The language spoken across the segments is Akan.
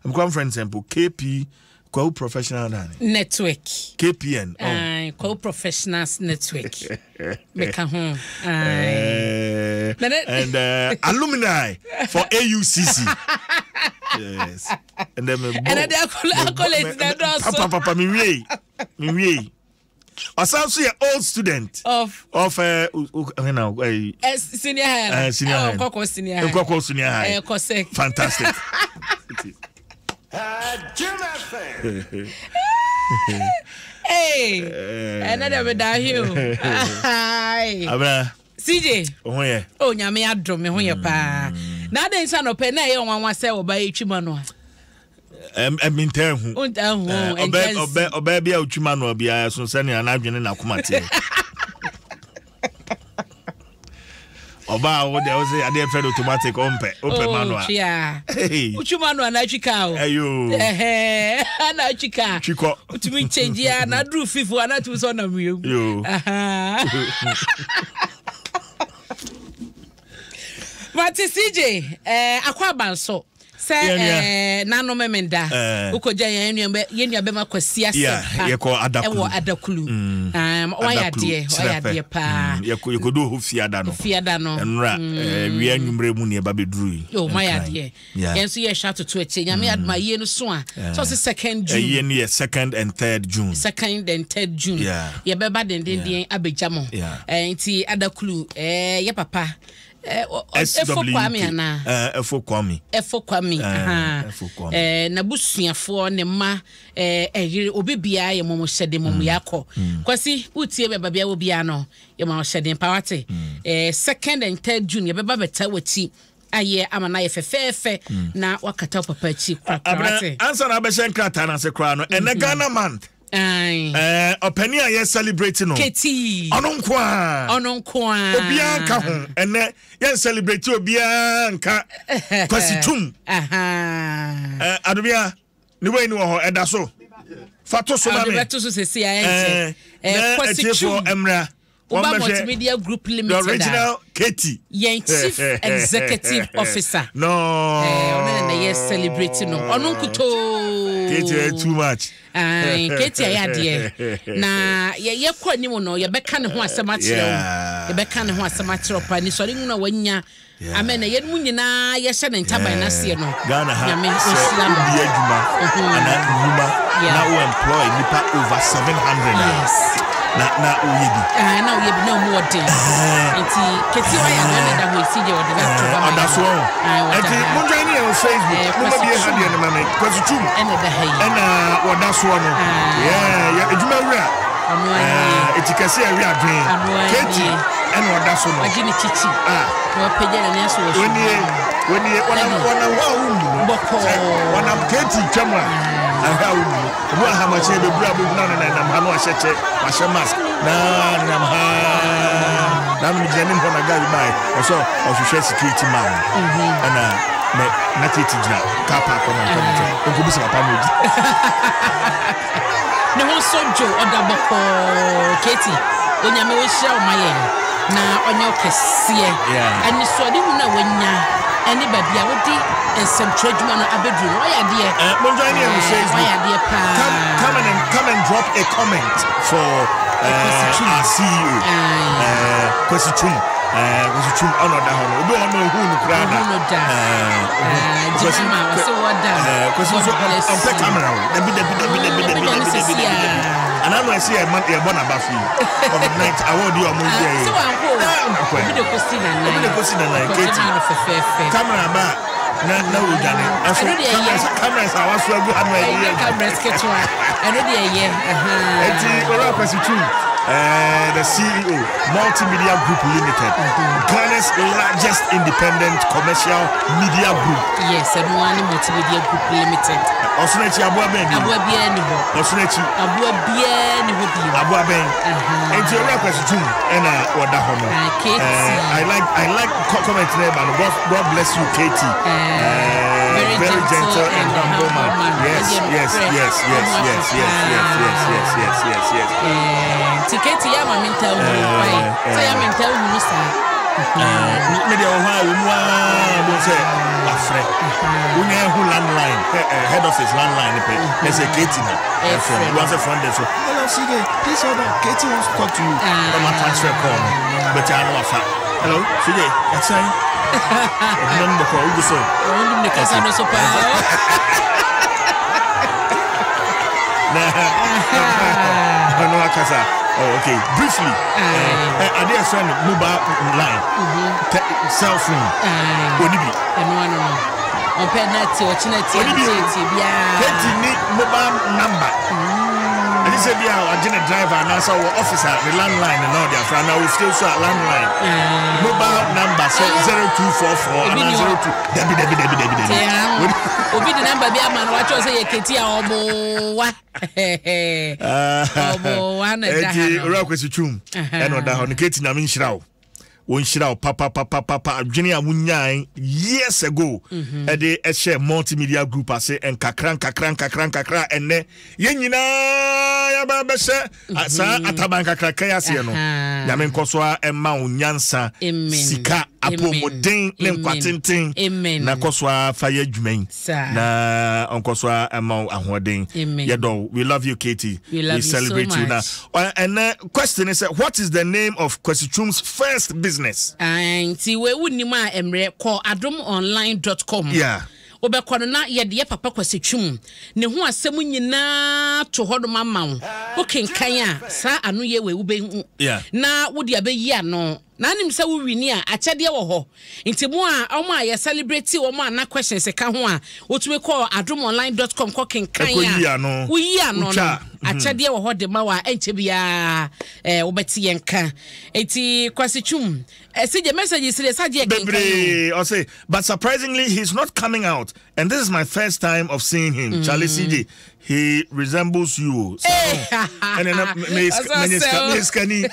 Mkwa mfrɛ no sɛ mpo KP Kwawu Professional Dan. Network. KPN. Oh. Kwawu Professionals Network. Meka ho. And alumni for AUCC. Yes. And then me And the accolades na dɔɔso. Papa papa me wie. Me wie. Ɔsan so yɛ old student. Of. Of na senior high. Senior high. Nkɔkɔ senior high. Nkɔkɔ senior high. Kɔsɛk. Fantastic. Hey, ɛnɛ dɛ meda he o. Abena. CJ. Wo ho yɛ? Oh, nyame adom me ho yɛ paa. Na adɛn nti anɔpɛ na ɛyɛ nwanwa sɛ ɔba yɛtwi ma no a? Mentaa hu. Wontaa hu o, Ɔbaa bi a ɔtwi ma no biara so sɛnea n'adwene n'akoma teɛ. Ɔbaa wo deɛ wosɛ adeɛ fɛ no automatic ɔmpɛ wopɛ oh, manual. Wotwi manual na atwi kaa o. Ɛyo. Na atwi kaa. Twi kɔ. Wotumi change ya na aduru fifo ana tumi sɛ ɔnam wiem. Yo. Mate CJ eh, akɔ abanso. Sɛ ɛɛ n'ano memenda wokɔgya yɛn nua yɛn nua bɛma Kwasi Asɛmpa ɛwɔ Adakulu mm. wayɛ adeɛ wayɛ adeɛ paa mm. yɛkɔdu hɔ fiada no fiada no nnora mm. wia anwummerɛ mu ne ɛba bɛduru yi o mayɛ adeɛ yɛn nso yɛhwɛ atoto akyire nyame adoma yie no so a sɛ ɔse second June ɛyie no yɛ second and third June second and third June yɛbɛba dendenden abɛgya mo nti Adakulu yɛ papa Efo Kwame anaa? Efo Kwame. Efo Kwame. Efo Kwame. N'abusuafoɔ, ne mma, ɛyere, obi biara yɛ mɔmɔ hyɛden mɔmɔ yɛ akɔ. Kwasi, wotie bɛ baabi a wɔ biara no, yɛ ma ɔhyɛden pa wate. Second and third June yɛbɛba bɛta w'akyi ayɛ ama no ayɛ fɛfɛɛfɛ na wakata wo papa akyi korakora wate. Ansa na abɛhyɛ nkrataa no ase koraa no, ɛnɛ Ghana month. Ae. Ɔpanin a yɛ celebrate no. Ketii. Ɔno nko ara. Ɔno nko ara. Obiara nka ho. Ɛnɛ yɛn celebrate obiara nka Kwasi Twum. Adobia ne wei ni wɔ hɔ ɛda so. Fa to so ma me. Ɔde bɛto so sisi a ɛnkyɛ. Kwasi Twum. Mmra. Woba Multimedia Group Limited the original Katie. Yɛn chief executive officer. No. Ɔno na na yɛ celebrate no. Ɔno nkutoo. Katie eh, too much. Katie ayɛ adeɛ. Na yɛkɔ anim no yɛbɛka ne ho asɛm akyerɛ wo. Yɛbɛka ne ho asɛm akyerɛ wo paa. Nisɔre nwunu a wanya. Amen. Na yɛn mu nyinaa yɛhyɛ ne ntaban no aseɛ no. Ghana ha Nyame sɛ ɔnhyira no. wobie adwuma anaa nnwuma na wo employ nipa over 700 a Yes. na na woyɛ bi. Ah, na woyɛ bi na ɔmu ɔden. Nti kɛti wayɛ adeɛ na ɛda hɔ esi deɛ ɔde bɛto ba ma Ɔda yɛn. so ɔho. Ah, wɔda Ɛnti ha. mo join yɛn wɔ Facebook. Eh, Mo ma Kwasi bie ha Twum. deɛ no ma me. Kwasi Twum. Ɛna ɛda ha yi. Ɛna wɔda soɔ no. Ah. Yeah, yɛ adwuma wura. Ɔno ara nie. Eh, eti kɛse a ɛwe adwene. Ɔno ara Keti nie. ɛna ɔda so no. Wagye ne kyikyi. Ah. Na wapagya n'ani asɔ wɔ Wɔnie, wɔnie, wɔnam wɔnam hɔ a wonnu no. Bɔkɔɔ. Sɛ wɔnam Keti twam a, ahwɛ a wonnu no. Obi wɔ ahamakye bɛbura bɛhunu ano na ɛnam ha na wahyɛ kyɛ, wahyɛ mask na nenam ha. Na ano megyina anim hɔ na guy bi bae, ɔsɛ ɔhwehwɛ security man no. Ɛna mɛ na Keti gyina car park hɔ na nkɔ ne nkyɛn. Ɔnkɔbisa papa no ɔgyina. Ne ho nso dwo, ɔda bɔkɔɔ. Katie, Onyame ɔnhyira wo ma yɛn na ɔnyɛ wo kɛseɛ. Anisoadehunu a wanya ɛne baabi a wode nsɛmtwerɛ adwuma no abɛduru no, wayɛ adeɛ. Mo join yɛn wɔ Facebook. Wayɛ adeɛ paa. Come, come and, come and drop a comment for our CEO. Kwasi Twum. Kwasi Twum ɔna ɔda hɔ no. Obi wɔ hɔ no ohun no koraa da. Ohun no da. Kwasi Gyina ma ɔsɛ wɔda. Kwasi nso ɔmpɛ camera o. Dabi dabi dabi dabi dabi dabi dabi dabi dabi. Ana no ɛsɛ yɛ yɛbɔ n'aba so yi. Covid 19 award yi ɔmo yɛ yi. Sɛ wankɔ o. Obi de kosi nanan. Obi de kosi nanan. Keti. Camera ba na na wodwane. Ɛso cameras cameras a waso agu ha no ɛyɛ. Ɛyɛ cameras ketewa. Ɛno deɛ ɛyɛ. Eti Owura Kwasi Twum. The CEO, Multimedia Group Limited, Ghana's largest independent commercial media group. Yes, ɛno ara ne Multimedia Group Limited. Ɔsono akyi aboa bɛn ni? Aboa biara ni hɔ. Ɔsono akyi. Aboa biara ni hɔ bio. Aboa bɛn? Nti Owura Kwasi Twum ɛna wɔda hɔ no. Katie. I like comment na ɛba no. God God bless you, Katie. Very gentle and humble man. Yes. Nti Katie yɛ ama me nta hunu kwan. Sɛ yɛ ama nta hunu saa. Me deɛ wɔ hɔ a wɔ mu aa bo sɛ wafrɛ. Wonya ehu landline. Landline, head office landline ne pɛ. Na sɛ Katie na ɛfrɛ no. Wɔn sɛ front desk so. Hello CJ, please hold on. Katie wants to talk to you. Na ma transfer call no. Bɛtɛ ano afa. Hello CJ, ɛsɛn. Ɛdina no bɔkɔ, wogu so. Wɔn ne kasa no so paa. Na ɔno akasa. Oh, okay. Briefly. Eh, adeɛ ɛfrɛ no mobile line. Mm-hmm. Cell phone. Oni bi. Ɛno ano no. Ɔmpɛ na ti ɔkyena ti Oni bi o. ti biara. Kenti ni mobile number. Ɛne sɛ bi a ɔgye ne driver anaasɛ ɔwɔ office a ne landline na ɔde afra na ofie nso a landline. Mobile number sɛ 0244 Ebi anaa ni hɔ. 02 dabi dabi dabi dabi dabi. Te ha obi de number bi ama no wakyɛw sɛ yɛ keti a ɔbowa. Ɔbowa na ɛda ha Eti no. owura Kwesi Twum ɛna ɔda hɔ no Keti Nyame nhyira wo. Wɔnhyira wo papapapapa adwene a wonyae years ago ɛde ɛhyɛ multimedia group ase nkakra nkakra nkakra nkakra ɛnɛ yɛn nyinaa yɛaba bɛhyɛ saa ataban kakraka yi aseɛ no. Nyame nkɔ so a ɛma wo nyansa, sika, apɔmuden ne nkwa tenten na kɔ so a fa yɛ adwuma yi na ɔnkɔ so a ɛma wo ahoɔden. Yɛdɔ wo. We love you Katie. We, love we celebrate you, so you now. And question is, what is the name of Kwesi Twum's first business? Nti we wonim a mmerɛ kɔ adomonline.com. Yeah. Wobɛkɔ no na yɛde yɛ papa Kwasi Twum ne ho asɛm nyinaa to hɔnom ama wo. Wokenkan a, saa anoyie wei wobɛhu Yeah. na wode abɛyi ano. Na anim sɛ wo wini a, akyɛdeɛ wɔ hɔ. Nti mo a wɔn a yɛ celebrate wɔn a na questions ka ho a, wotumi kɔ adomonline dot com kɔ kenkan Ɛkɔ yi a, ano. woyi ano no, Wotwa. akyɛdeɛ wɔ hɔ de ma wo a, ɛnkyɛ biara eh, wobɛte yɛn ka. Nti Kwasi Twum, ɛsi gye messages deɛ sa gye yɛ kenkan o. Bebree ɔse but surprisingly he's not coming out and this is my first time of seeing him. Charlie CJ he resembles you o. Ɛnɛ na meyɛ sikani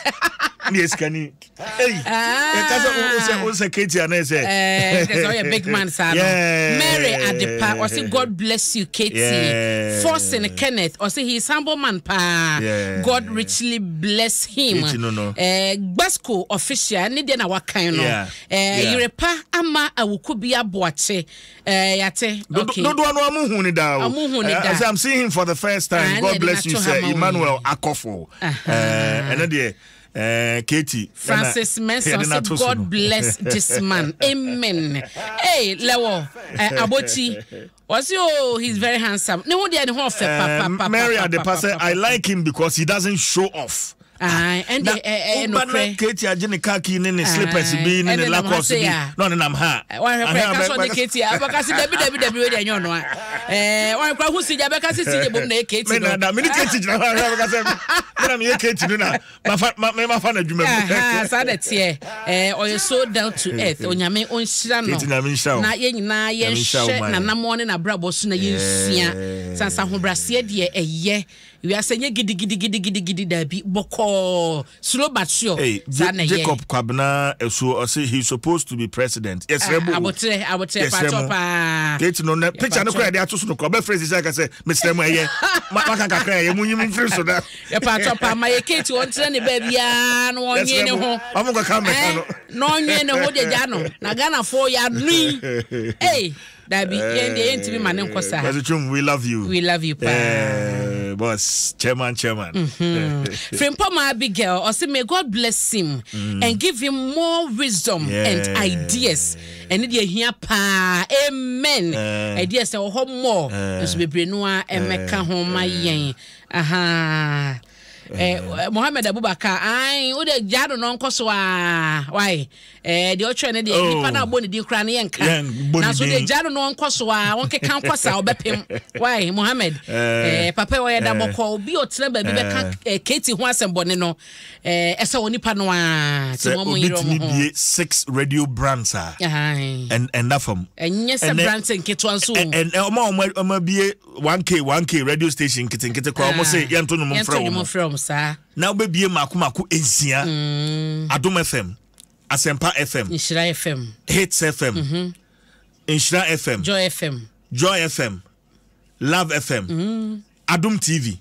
meyɛ sikani. Ei ɛka sɛ wo sɛ Katie anɛ sɛ. Ɛɛ sɛ ɔyɛ big man saa no. Mary Adepa ɔse God bless you Katie. Yeah. Forson Kenneth ɔse he is humble man paa. Yeah. God richly bless him. Katie no no. Gbasco official ne deɛ na wakan no. Yeah. Yeah. Yerepa ama awuku bi aboakye. Yate. Okay. Dodoɔ no ɔmo hu ne da o. Ɔmo hu ne da. I'm seeing him for the first time. Ah, God bless you sir Emmanuel Akofo. Ɛno deɛ Katie. Francis Mensah say God bless this man. Amen. Hey, Lewo, Abochi. Ɔse oh he's very handsome. Ne ho deɛ ne ho ɔfɛ papapapa. Mary Adepa sɛ I like him because he doesn't show off. Ɛnde ɛyɛ nokorɛ. Katie agye ne car key ne ne slippers bi ne ne Lacoste bi na ɔne nam ha. Wahwɛ kora ɛka sɛ ɔne Katie a ɔbɛka se dabi dabi dabi wei deɛ ɛnyɛ ɔno a. Wahwɛ kora ho sigya bɛka se sigya bom na ɛyɛ Katie no. Me na me ne Katie gyina hɔ ahwɛ bɛka sɛ me na meyɛ Katie no na mafa ma me mafa n'adwuma mu. Saa na ɛteɛ. Ɔyɛ so down to earth. Onyame ɔnhyira no. Na yɛn nyinaa yɛnhwɛ n'anammɔn ne n'abrabɔ so na yɛnsua. Sansa ahobrɛaseɛ deɛ ɛyɛ. Wiase nyɛ gidigidigidigidi daabi bɔkɔɔ slow but sure. Hey, saa na ɛyɛ. Jacob Kwabena Asuo ɔse he supposed to be president. Yɛsrɛ mo o. Abotrɛ abotrɛ Yɛsrɛ paatɔ mo. paa. Kate no na picture no kora yɛde ato so no kora ɔbɛfrɛ sisi aka sɛ mesrɛ mo ɛyɛ maka kakra ɛyɛ mo nyim mfiri so na. Yɛpaatɔ paa ma yɛ Kate ɔnkyerɛ ne baabiara na ɔnwe ne ho. Ɔmo kɔka mmɛka no. Na ɔnwe ne ho deɛ gya no na Ghanafoɔ yɛ ano yi. Hey. Dabi, yɛn deɛ yɛntumi ma ne nkɔ saa. Kwasi Twum, we love you. We love you paa. Eh, boss, chairman, chairman. Mm-hmm. Frimpong Abigail, ɔsi may God bless him and give him more wisdom and ideas. Ɛne deɛ hia paa. Amen. Ideas ɛwɔ hɔ more. Nso bebree no a ɛmɛka ho ma yɛn. Aha. Eh, Mohammed Abubakar, ae, wo de gya no no nkɔ so a. Why? Eh, deɛ ɔtwerɛ no deɛ Oh. nipa no a ɔbɔ ne din koraa no yɛnka Yɛnbɔ ne nanso din. deɛ gya no no ɔnkɔ so a ɔnkeka nkɔ saa ɔbɛpem why Mohammed Eh, eh, papa yi ɔyɛ da eh. bɔkɔ obi a ɔtena baabi bɛka eh, Katie ho asɛm bɔne no eh, ɛsɛ wɔ nipa no a nti sɛ mo mo obi nyere tumi ɔmo ho bie six radio brands a Aye. ɛnda fam ɛnyɛ sɛ Ɛnɛ- branch nketewa nso o. ɔmo a ɔmo abie 1k 1k radio station nketenkete koraa ɔmo se yɛnto nnwom yɛnto mfrɛ nnwom wɔn mfrɛ wɔn saa na wobɛbie mako mako nsia Adom FM Asempa FM Nhyira FM Hits FM Nhyira FM Joy FM Joy FM Love FM Adom TV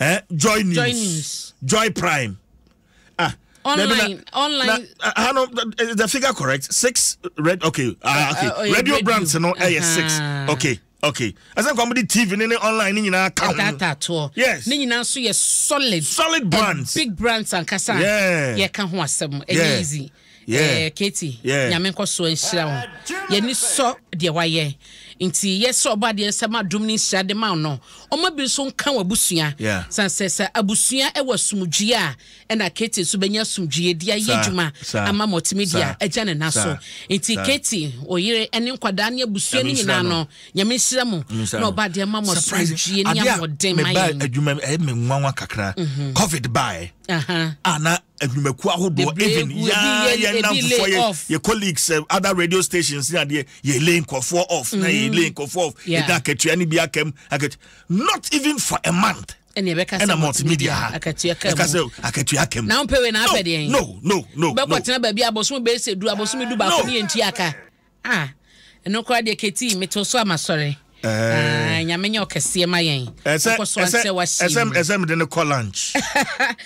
eh, Joy News Joy News. Joy Prime ah Online, online. Na, uh, no, is the figure correct? Six red. Okay, okay. Uh, radio radio. brands, no, uh, 6. Uh-huh. Okay. Okay. Ɛsɛ nka wɔde TV ne ne online ne nyinaa ka ho. Ɛtaataa toɔ. Yes. Ne nyinaa nso yɛ solid. Solid brands. Big brands ankasa. Yeah. Yɛka ho asɛm. Ɛnyɛ Yeah. easy. Yeah. Eh, Katie, Yeah. Nyame nkɔ so nhyira wo. Yɛni sɔ deɛ wayɛ. Nti yɛsɛ ɔbɔ adeɛ nsɛm adom ne nhyira de ma wo no. Ɔma bi nso nka w'abusua. Yeah. San sɛ sɛ abusua ɛwɔ asomdwie a ɛna Katie nso bɛnya asomdwie de ayɛ Saa, adwuma saa, ama multimedia saa, agya ne nan so. saa, Nti saa. Katie, oyere ɛne nkwadaa ne abusua Nyame ne nhyira nyinaa no. no, Nyame nhyira mo Nyame nhyira na no. ɔba adeɛ ma mo Surprising. asomdwie ne Adeɛ a ahoɔden ma mebaa yɛn. adwuma mu ɛyɛ me nwanwa kakra. Covid baeɛ. Aha. a na adwumakuo ahodoɔ Bebree even gu, ebi yaa yɛ- yɛn ebi namfofoɔ lay yɛ off. yɛ colleagues eh, other radio stations ne adeɛ yɛ lay nkurɔfoɔ off na yɛ lay nkurɔfoɔ off Yeah. yɛda akatua ne bi akam akatua not even for a month Ɛne ɛbɛka sɛ ɛna multimedia ha akatua ka ɛka mu. sɛ akatua akam Na wompɛ wei na apɛ deɛn? no no no Wobɛkɔ no tena baabi a abosom bɛyɛ sɛ du abosom du baako No. ne yɛntua aka. Ah, ɛno koraa deɛ Katie meto so ama sɔre. Eh. Ah, Nyame nyɛ ɔkɛseɛ ma yɛn. ɛsɛ Wokɔ so ɛsɛ ansɛ wahyɛ ɛsɛ mu. ɛsɛ mede no kɔ lunch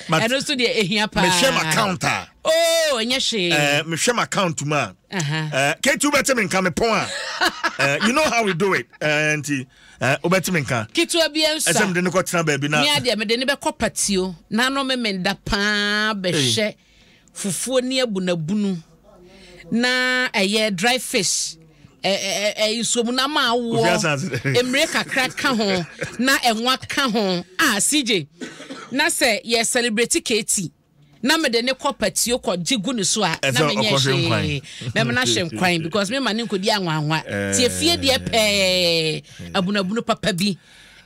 But Ɛno nso deɛ ɛhia paa. mehwɛ m account a Oh, ɛnyɛ hwee. eh, mehwɛ m account mu a Aha. eh, Katie wobɛte me nka mepɔn a eh, you know how we do it eh, nti eh, wobɛte me nka Ketewa bi nso ɛsɛ a. mede no kɔtena baabi na Me adeɛ mede ne bɛkɔ patio na ano memenda paa bɛhwɛ fufuo ne abunabunu na ɛyɛ dry fish nsuom nam a awoɔ mmire kakra ka ho na ɛnwa ka ho a CJ na sɛ yɛ celebrate KT na mede ne kɔ patio kɔ gye gu ne so a na menyɛ hwee mɛma no ahwɛ nkwan because mema ne nkɔdi anwanwa tie fie deɛ pɛɛ abunabunu papa bi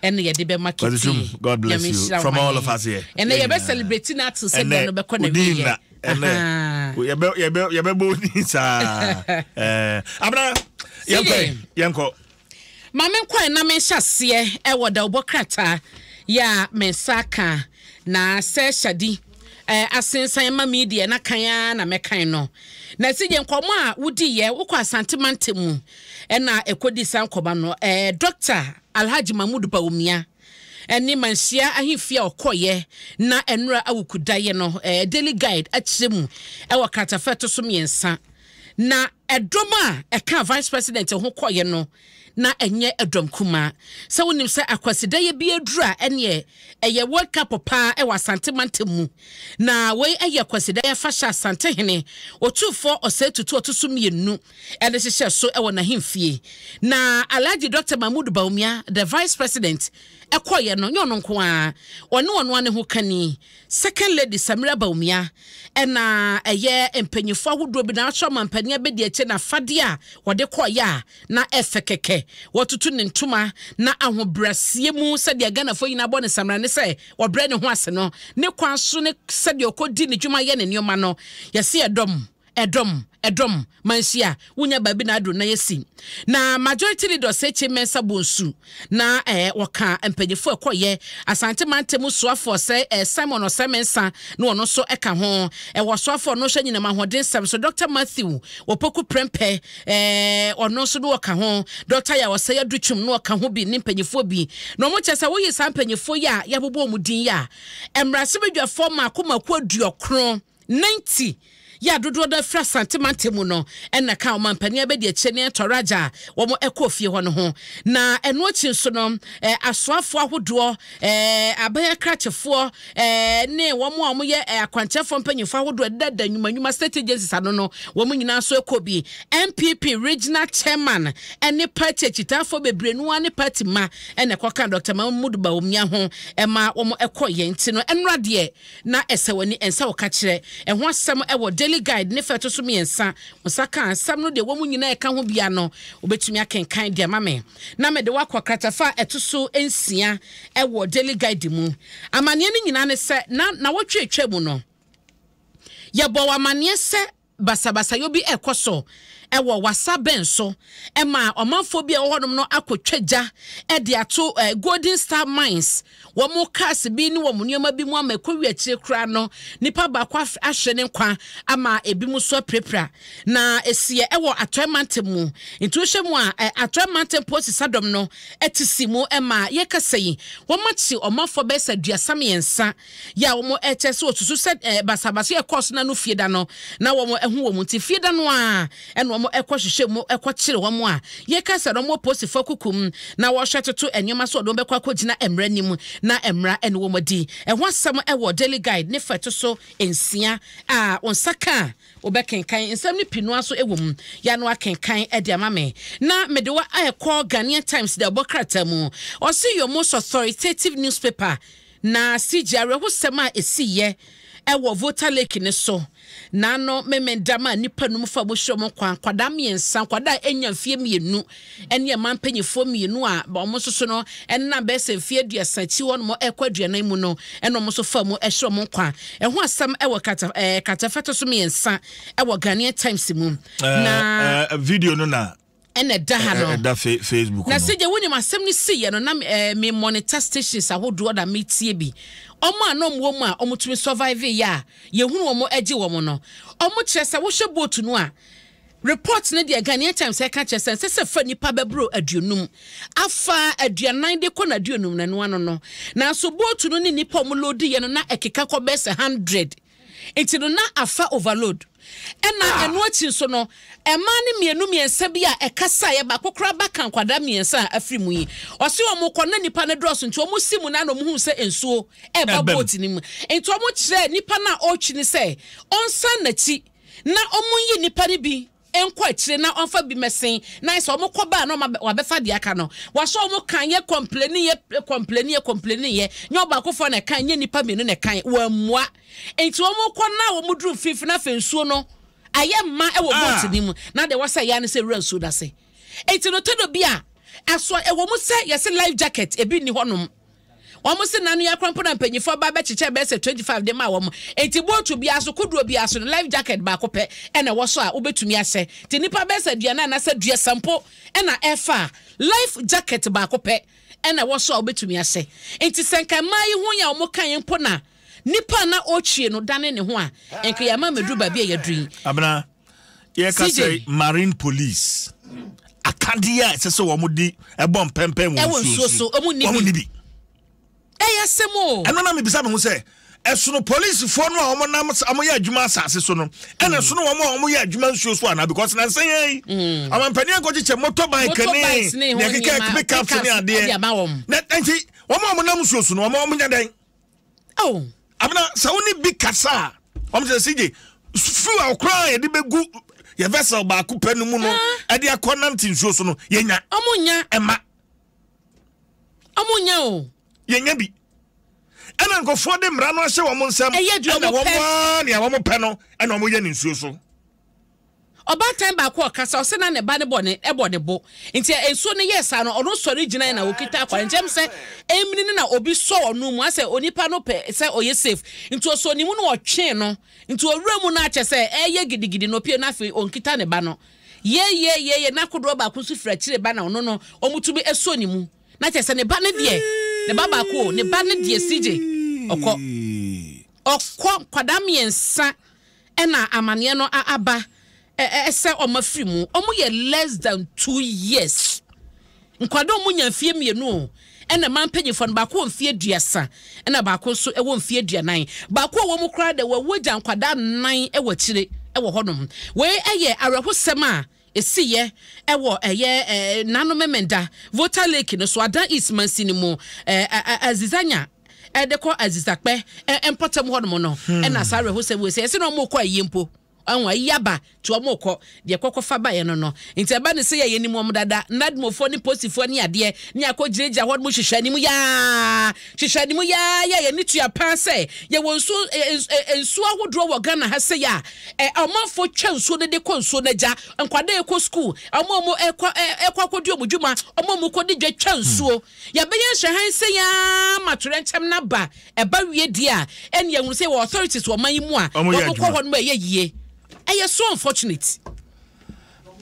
ɛna yɛde bɛma kiti God bless you from all of us here ɛnɛ yɛbɛ celebrate na ato sɛ deɛ no bɛkɔ na wiyɛ ɛnɛ yɛbɛbɔ ni saa abena yɛnkɔ yɛnkɔ ma menkɔ na menhyɛ aseɛ ɛwɔ dawubɔ krataa yɛ a me nsa aka na sɛ hyadi asensan ma mi deɛ na kan ara na mɛkan no na ɛsi deɛ nkɔmɔ a wodi yɛ wokɔ Asante mantam mu ɛna ɛkɔdi saa nkɔmɔ no Dr. Alhaji Mahmood Bawumia ne Manhyia ahemfie a ɔkɔeɛ na ɛnora awukudaeɛ no, Daily Guide akyerɛ mu wɔ kratafa ɛto so mmiɛnsa. Na ɛdɔm a ɛka Vice President ho kɔeɛ no, na ɛnyɛ ɛdɔm kumaa. Sɛ wonim sɛ Akwasidaeɛ bi aduru a, ɛneɛ ɛyɛ World Cup paa wɔ Asante mantam mu. Na wei yɛ Akwasidaeɛ afahyɛ Asantehene Otumfoɔ Osei Tutu ɔto so mmienu de hyehyɛɛ so wɔ n'ahemfie. Na Alhaji Dɔkta Mahmood Bawumia, the Vice President, kɔeɛ no, nyɛ ɔno nko ara, ɔne ɔno ara ne ho kani, Second Lady Samira Bawumia, ɛna ɛyɛ mpanyinfoɔ ahodoɔ bi na ahyɛ ɔmampanin abɛdi akyire na afadeɛ a wɔde kɔeɛ a na ɛfɛ kɛkɛ. Wɔtutu ne ntoma na ahobrɛaseɛ mu sɛdeɛ Ghanafoɔ nyinaa bɔ ne samina ne sɛ ɔbrɛ ne ho ase no, ne kwan so ne sɛdeɛ ɔkɔdi ne dwuma yɛ ne nneɛma no, yɛse ɛdɔm. Ɛdɔm, ɛdɔm, manhyia, wonya baabi na aduru na yɛsi. Na Majority Leader Oseche Mensah Bonsu na eh, wɔka mpanyinfoɔ ɛkɔyɛ Asante mantam soafoɔ sɛ eh, Simon Osei Mensah na ɔno nso ɛka ho. Ɛwɔ soafoɔ no hwɛ nyinam ahoɔden sɛm so Dr. Matthew Opoku Prempeh eh, ɔno nso no ɔka ho. Dr. Yaw Osei Adutwum na ɔka ho bi ne mpanyinfoɔ bi. Na wɔn kyɛ sɛ woyi saa mpanyinfoɔ yi a yɛabobɔ wɔn din yi a, mmarahyɛbadwafoɔ mako mako aduokron 90 yɛ a dodoɔ no ara firi Asante mantam mu no na ɛka ɔmampanin abadiakyire ne Toraja a wɔkɔɔ fie hɔ no ho. Na ɛno akyi nso no, asoafoɔ ahodoɔ, aban akrakyefoɔ ne wɔn a wɔyɛ akwankyerɛfoɔ mpanyinfoɔ ahodoɔ ɛdedada nnwuma nnwuma state agencies ano no, wɔn nyinaa nso kɔ bi. NPP regional chairman ne party akyitaafoɔ bebree no ara ne party mma na ɛkɔka Dr. Mahmoud Bawumia ho ma wɔn kɔeɛ. Nti no, ɛnora deɛ na ɛsɛ w'ani ɛnsɛ wo ka kyerɛ ɛho asɛm ɛwɔ Daily Guide ne fa ɛto so mmiɛnsa wo nsa ka asɛm no deɛ ɛwɔ mu nyinaa ɛka ho bia no wobɛtumi akenkan de ama me na mede wo akɔ kratafa a ɛto so nsia ɛwɔ Daily Guide mu amaneɛ no nyinaa ne sɛ na nawɔtwe atwa mu no yɛbɔ wɔ amaneɛ sɛ Basabasayɔ bi rekɔ so wɔ Wassa bɛn so ma ɔmanfoɔ bi a ɛwɔ hɔnom no akɔtwa gya de ato Golden Star Mines wɔn cars bi ne wɔn nneɛma bi mu ama ɛkɔwie akyire koraa no nipa baako ahwere ne nkwa ama ebi mu nso apirapira. Na ɛsiiɛ wɔ Atɔe mantam mu. Nti wohwɛ mu a Atɔe mantam polisi sadɔm no te si mu ma yɛkasa yi wɔakye ɔmanfoɔ bɛyɛ sɛ 33 yɛ a wɔkyerɛ sɛ wɔsusu sɛ basabasa a ɛkɔɔ so na no fie da no na wɔn ho wɔ mu nti fie da no ara ɛna wɔn kɔ hwehwɛ mu kɔ kyere wɔn a yɛka sɛ wɔn wɔ polisifo akuku mu na wɔhwɛ toto nneɛma so wɔde wɔn bɛkɔ akɔgyina mmara anim na mmara ne wɔn adi. Ɛho asɛm wɔ Daily Guide ne fa ɛto so nsia a wo nsa ka a wobɛkenkan nsɛm no pii no ara nso wɔ mu. Yɛ ano akenkan de ama me na mede wo ɛkɔ Ghanaian Times de ɛbɔ krataa mu. Ɔse your most authoritative newspaper na CG awerɛhosɛm a ɛsiiɛ wɔ Volta Lake no so N'ano Memenda maa nnipa num fa mu hwerɛ wɔn nkwa, nkwadaa mmiɛnsa, nkwadaa a ɛnnya mfeɛ mmienu ne mmaa mpanimfoɔ mmienu a wɔn nso so no ɛnam bɛyɛ sɛ mfeɛ aduasa akyi hɔ nom ɛrekɔ aduanan mu no ɛna wɔn nso fa mu ɛhwerɛ wɔn nkwa. Ɛho asɛm ɛwɔ krata ɛɛ kratafa ɛtɔ so mmiɛnsa ɛwɔ Ghanaian Times mu. Na video no na ɛna ɛda ha no ɛda Facebook na sɛ gye wonim asɛm no siiɛ no na eh, me monitor stations ahodoɔ na metie bi ɔmo a na ɔmo wɔ mu a ɔmo tumi survive yɛ a yɛhunu ɔmo agye wɔn no ɔmo kyerɛ sɛ wohwɛ boat no a report no deɛ Ghanaian Times ɛka kyerɛ sɛ nsɛ sɛ fa nipa bɛboro aduonum afa aduanan de kɔ n'aduonum no ɛno ano no nanso boat no ne nipa ɔmo load yɛ no na ɛkeka kɔ bɛyɛ sɛ hundred Nti no na afa overload. Ɛna ɛno akyi nso no, mmaa no mmienu mmiɛnsa bi a ɛkasaeɛ, baako koraa ba ka nkwadaa mmiɛnsa a afiri mu yi. Ɔse wɔn kɔ na nnipa no dɔɔso nti wɔn si mu na na wɔn huu sɛ nsuo ɛreba boat no mu. Nti wɔn kyerɛɛ nipa no a ɔretwi no sɛ ɔnsan n'akyi na wɔn nyi nnipa no bi nkɔ akyire na ɔmfa bi mɛsen na ayɛ sɛ wɔn kɔ ba a na wabɛfa deɛ aka no. Wasɔ wɔn kan yɛ kɔmpleni yɛ kɔmpleni yɛ kɔmpleni yɛ nyɛ ɔbaakofoɔ na ɛkan nyɛ nnipa mmienu na ɛkan wɔammua. Nti wɔn kɔ na wɔn duru mfimfini na afei nsuo no ayɛ mma wɔ boat no mu na deɛ wɔsɛ yɛ ne sɛ wura nsuo no ase. Nti no tɔdɔ bi a aso ɛwɔ mu sɛ yɛsɛ life jacket ebi nni hɔnom. Wɔn se nano yi akora mpo na mpanyinfoɔ aba abɛkyekyɛ bɛyɛ sɛ 25 de maa wɔn. Enti bootu biara so, kodoɔ biara so no, life jacket baako pɛ na ɛwɔ so a wobɛtumi ahyɛ. Nti nnipa bɛyɛ sɛ aduanan anaasɛ aduasa mpo na ɛrefa a, life jacket baako pɛ na ɛwɔ so a wobɛtumi ahyɛ. Nti sɛ nka mmaa yi ho yɛ a wɔkaeɛ mpo na nipa a na ɔretwie no dane ne ho a, nka yɛama mmɛduru baabi a yɛaduru yi. Abena, yɛka sɛ marine police akadeɛ a ɛsɛ sɛ wɔn de ɛbɔ mpɛmpɛn wɔ nsuo so wɔn nni bi. Ɛyɛ asɛm o. Ɛno na mebisa me ho sɛ ɛsono polisifoɔ no a wɔn nam wɔn yɛ adwuma asase so no ɛna ɛsono wɔn a wɔn yɛ adwuma nsuo so anaa because nansa yɛn yi mm. amampanin akɔkyekyɛ motorbike ne nea keka pickups ne adeɛ na nti wɔn a wɔn nam nsuo so no wɔn wɔn nya dɛn. Oh. Abena sɛ wo ne bi kasa a wɔn sɛ CJ fuel koraa yɛde bɛgu yɛ vessel baako pɛ no mu no ɛde akɔ nante nsuo so no yɛnya. Ɔmo nya. Ɛma. Ɔmo nya o. Yɛnya bi. Ɛna nkurɔfoɔ de mmara no ahyɛ wɔn nsam. Ɛyɛ deɛ ɛna wɔn wɔn pɛ. ara nea wɔn pɛ no ɛna wɔn yɛ ne nsuo so. Ɔbaatan baako a ɔkasa, ɔse na ne ba no bɔ ne bɔ ne bo nti nsuo no yɛɛ saa no ɔno sɔre gyinae na ɔkita akwadaa nti ɛm sɛ ɛmini no na obi sɔ ɔno mu asɛ onipa no pɛ sɛ ɔyɛ safe nti ɔsɔ ne mu na ɔtwee no nti ɔwura mu no akyɛ sɛ ɛyɛ gidigidi na ɔpie no afei ɔnkita ne ba no yeyeyeye na kodoɔ baako nso firi akyire ba na ɔno no ɔmutumi ɛsɔ ne mu na kyɛ sɛ ne ba no deɛ ne ba baako o ne ba no deɛ sigye ɔkɔ ɔkɔ nkwadaa mmiɛnsa Ɛna amaneɛ no aba sɛ wɔn afiri mu. Wɔn yɛ less than 2 years. Nkwadaa wɔn nya mfie mmienu o. Ɛna mmaa mpanyinfoɔ no baako wɔ mfie 30 ɛna baako nso wɔ mfie 40. Baako a wɔn koraa de wɔawu agya nkwadaa nnan wɔ akyire wɔ hɔnom. Wei yɛ awerɛhosɛm a esiyɛ ɛwɔ ɛyɛ Nano Memenda Volta Lake no so Adan East mansini mu ɛɛ Azizanya ɛde kɔ Azizakpɛ mpɔtam hɔnom no ɛna saa awerɛhosɛm wei sɛ yɛsɛ na wɔn kɔ ayie mpo ɛho ayi aba nti wɔn kɔ deɛ kɔkɔ fa baeɛ no no nti ɛba ne sɛ yɛ yɛnim wɔn dada nadmofoɔ ne posifoɔ ne adeɛ ne akɔ gyinagyina hɔ nom hwehwɛ anim yaa hwehwɛ anim yaa yɛ yɛne tua paa sɛ yɛwɔ nsuo nsuo ahodoɔ wɔ Ghana ha sɛ yɛ a ɔmanfoɔ twa nsuo no de kɔ nsuo no agya nkwadaa ɛkɔ sukuu wɔn a wɔn ɛkɔ ɛkɔ akɔdi wɔn dwuma wɔn a wɔn kɔ di dwa twa nsuo yɛbɛyɛ nhwɛhan sɛ yaa ma torɛnkyɛm no aba ɛba wie deɛ a ɛne yɛhunu sɛ wɔ authorities wɔ ɔman yi mu a wɔn kɔ hɔ no ɛyɛ yie ɛyɛ so unfortunate.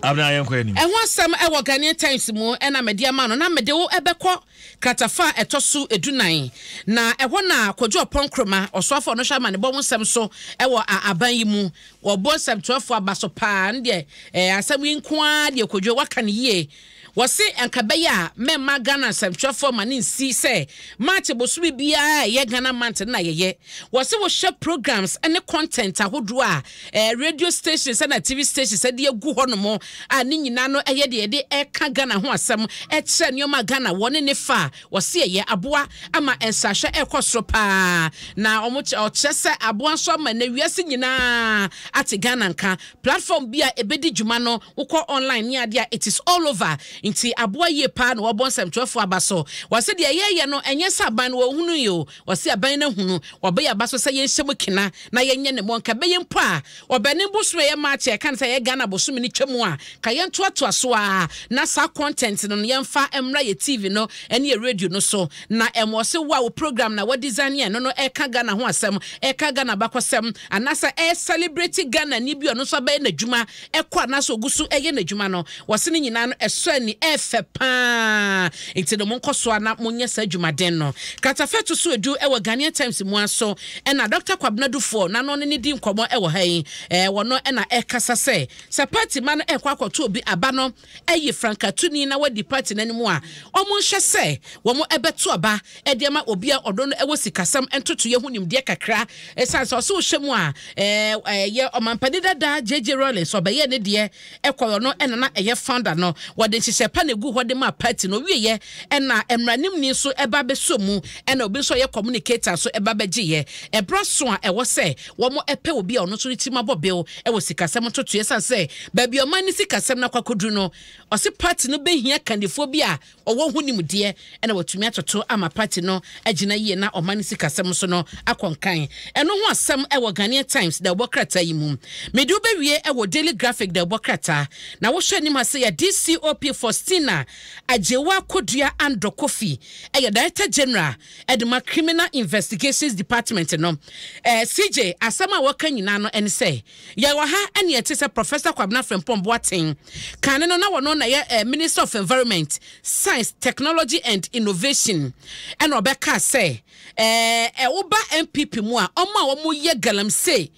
Abena yɛn kɔ anim. Ɛho asɛm ɛwɔ Ghanaian Times mu ɛna mede ama no na mede wo ɛbɛkɔ kratafa a ɛtɔ so 14 na ɛhɔ na Kojo Oppong Nkrumah ɔsoafo a ɔno hwɛ amanebɔ ho nsɛm so ɛwɔ aban yi mu wɔbɔ nsɛmtwerɛfoɔ aba so paa no deɛ ɛɛ asɛm yi nko ara deɛ Kojo waka no yie. Wɔse anka ɛbɛyɛ a mɛmma Ghana nsɛmtwerɛfoɔ ma no nsi sɛ March bosome biara a ɛyɛ Ghana month no na yɛyɛ. Wɔse wohwɛ programs ne content ahodoɔ a eh, radio stations na TV stations de agu hɔ nom a ne nyinaa no ɛyɛ deɛ yɛde ɛka Ghana ho asɛm, ɛkyerɛ nneɛma a Ghana wɔ ne ne fa a wɔse ɛyɛ aboa ama nsrahwɛ ɛkɔ soro paa. Na wɔn ɔkyerɛ sɛ aboa nso ama na wiase nyinaa ate Ghana nka. Platform bi a ɛbɛdi dwuma no Wokɔ online ne adeɛ a it is all over nti aboa yie paa na wɔbɔ nsɛmtwerɛfoɔ aba so. Wɔse deɛ yɛyɛ no ɛnyɛ sɛ aban no wɔnhunuiɛ o, wɔse aban no ahunu, wɔbɔ yɛn aba so sɛ yɛnhyɛ mu kena na yɛnyɛ ne mmɔ. Nka ɛbɛyɛ mpo a Ɔbɛnem bosome a ɛyɛ March a yɛka no sɛ ɛyɛ Ghana bosome no twa mu a, nka yɛntoatoa so ara na saa content no no yɛmfa mmra yɛ TV no ne yɛ radio no so na ɛma ɔse wo a wo program na wɔdesign ɛno no ɛka Ghana ho asɛm, ɛka Ghana abakɔsɛm anaasɛ ɛcelebrate Ghanani bi a ɔno nso abɛyɛ n'adwuma ɛkɔ anaasɛ ɔgu so ɛyɛ n'adwuma no, wɔse ne nyinaa no ɛsɔ ani, ɛɛfɛ paa. Nti no monkɔ so ara na monyɛ saa adwumaden no. Kratafa ɛto so edu ɛwɔ Ghanaian Times mu ara so ɛna Dɔkta Kwabena Dufour n'ano ne no di nkɔmmɔ ɛwɔ ha yi. Ɛɛ wɔno ɛna ɛkasa sɛ, sɛ party mma no ɛrekɔ akɔto obi aba no ayi frankatuni na wadi party no anim a, wɔnhwɛ sɛ wɔn ɛbɛto aba de ama obi a ɔno no wɔ sikasɛm ntotoeɛ ho nimdeɛ kakra. Ɛsiane sɛ ɔsɛ wohwɛ mu a, ɛyɛ ɔmampanin dada JJ Rawlings ɔbɛyɛɛ ne deɛ ɛkɔɛ, ɔno ɛna na ɛyɛ founder no. Wɔde nhyehyɛ pa na ɛgu hɔ de maa party no. Ɔwieɛ ɛna mmaranimni nso ɛba bɛsɔ mu, ɛna obi nso ɔyɛ communicator nso ɛba bɛgyeeɛ. Ɛberɛ so a ɛwɔ sɛ wɔpɛ obi a ɔno nso ne tirim abɔ bew wɔ sikasɛm ntotoeɛ ɛsiane sɛ baabi a ɔman no sikasɛm no akɔ akɔduru no, ɔse party no bɛhia kandifoɔ bi a ɔwɔ ho nimdeɛ na watumi atoto ama party no agyina yie na ɔman no sikasɛm nso no akɔ nkan. Ɛno ho asɛm wɔ Ghanaian Times dawubɔ krataa yi mu. Mede wo bɛwie wɔ Daily Graphic dawubɔ krataa na wohwɛ anim ha sɛ yɛ DCOP Faustina Agyewaa Kodua Andor Kofi yɛ Director General de ma Criminal Investigations Department no. Eh, CJ, asɛm a wɔka nyinaa no ɛne sɛ, yɛwɔ ha ɛne ɛte sɛ Professor Kwabena Frimpong Boateng. Kane no na wɔno na ɛyɛ eh, Minister of Environment, Science, Technology and Innovation. Ɛna ɔbɛkaa sɛ, eh, eh, woba NPP mu a, ɔmo a wɔn yɛ galamsey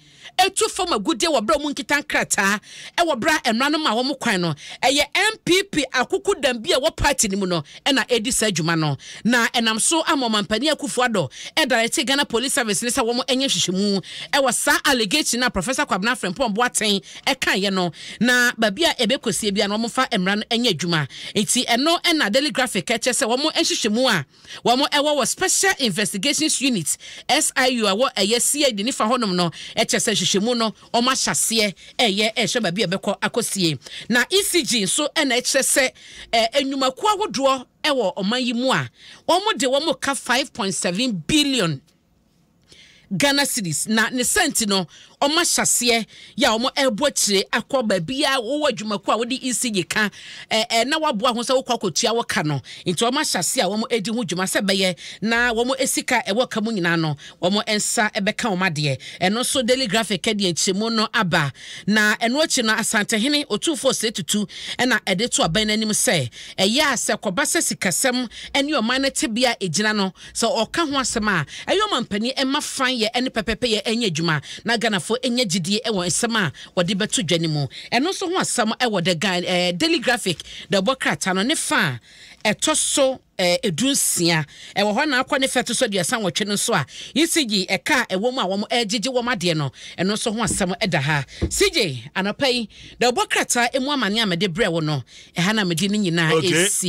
tu fam agudeɛ wɔ berɛ a wɔnkita nkrataa wɔ berɛ a mmara no ma wɔn kwan no. Ɛyɛ NPP akukudam bi a ɛwɔ party no mu no na ɛredi saa dwuma no. Na ɛnam so ama Ɔmampanin Akufo Addo directe Ghana Police Service no sɛ wɔn nyɛ nhwehwɛmu wɔ saa allegation a Professor Kwabena Frimpong Boateng kaeɛ no na baabi a ɛbɛkɔsie biara no wɔmfa mmara no nyɛ adwuma. Nti ɛno na Daily Graphic kyerɛ sɛ wɔn nhwehwɛmu a Wɔn ɛwɔ wɔ Special Investigations Unit, SIU, a ɛwɔ ɛyɛ CID ne fa hɔnom no kyerɛ sɛ nhwehwɛmu no wɔn ahyɛ aseɛ ɛreyɛ ɛrehwɛ baabi a ɛbɛkɔ akɔsie. Na ECG nso na ɛkyerɛ sɛ nnwumakuo ahodoɔ ɛwɔ ɔman yi mu a wɔn de wɔn ka 5.7 billion Ghana cedis na ne saa nti no wɔn ahyɛ aseɛ yɛ a wɔn ɛrebɔ akyire akɔ baabi a wowɔ adwumakuo a wode ECG ka ɛɛ na waboa ho sɛ wokɔ akɔtua wɔ ka no nti wɔn ahyɛ aseɛ a wɔn ɛredi ho dwuma sɛ bɛyɛ na wɔn sika a ɛwɔ ka mu nyinaa no wɔn nsa ɛbɛka wɔn adeɛ. Ɛno nso Daily Graphic ɛde nkyerɛmu no aba. Na ɛno akyi no Asantehene Otumfoɔ Osei Tutu ɛna ɛde to aban no anim sɛ ɛyɛ a sɛ kɔba sɛ sikasɛm ɛne ɔman no tebea a ɛgyina no Sɛ ɔka ho asɛm a, ɛyɛ ɔmampanin mma fanyɛ ne pɛpɛpɛyɛ nyɛ adwuma na Ghanafoɔ nya gyidie wɔ nsɛm a wɔde bɛto dwa no mu. Ɛno nso ho asɛm wɔ The Daily Graphic dawubɔ krataa no ne fa a ɛtɔ so 16. Ɛwɔ hɔ na akɔ ne fa ɛto so 38 no nso a ECG ɛka a ɛwɔ mu a wɔregyegye wɔn adeɛ no, ɛno nso ho asɛm da ha. CJ, anɔpa yi, dawubɔ krataa mu amaneɛ a mede brɛɛ wo no, ɛha na mede ne nyinaa resi.